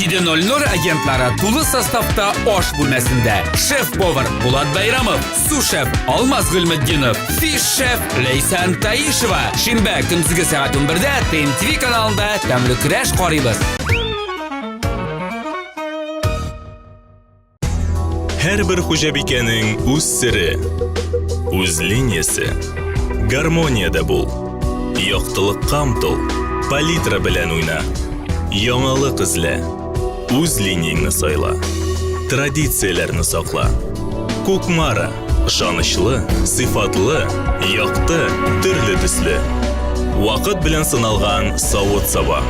7.00 агентлары тулы составта аш бүлмәсендә. Шеф-повар Булат Байрамов, су-шеф Алмаз Гыйльметдинов, фиш-шеф Ләйсән Таишева. Шимбә көндезге сәгать 11-дә ТНТВ каналында тәмле көрәш карыйбыз. Һәрбер хуҗабикәнең үз сере, үз линиясе. Гармониядә бул. Яктылыкка омтыл. Палитра белән уйна. Яңалык эзлә. Үз линияңне сайла. Традицияләрне сакла. Кукмара. Ышанычлы, сыйфатлы, якты, төрле төсле. Вакыт белән сыналган савыт-саба.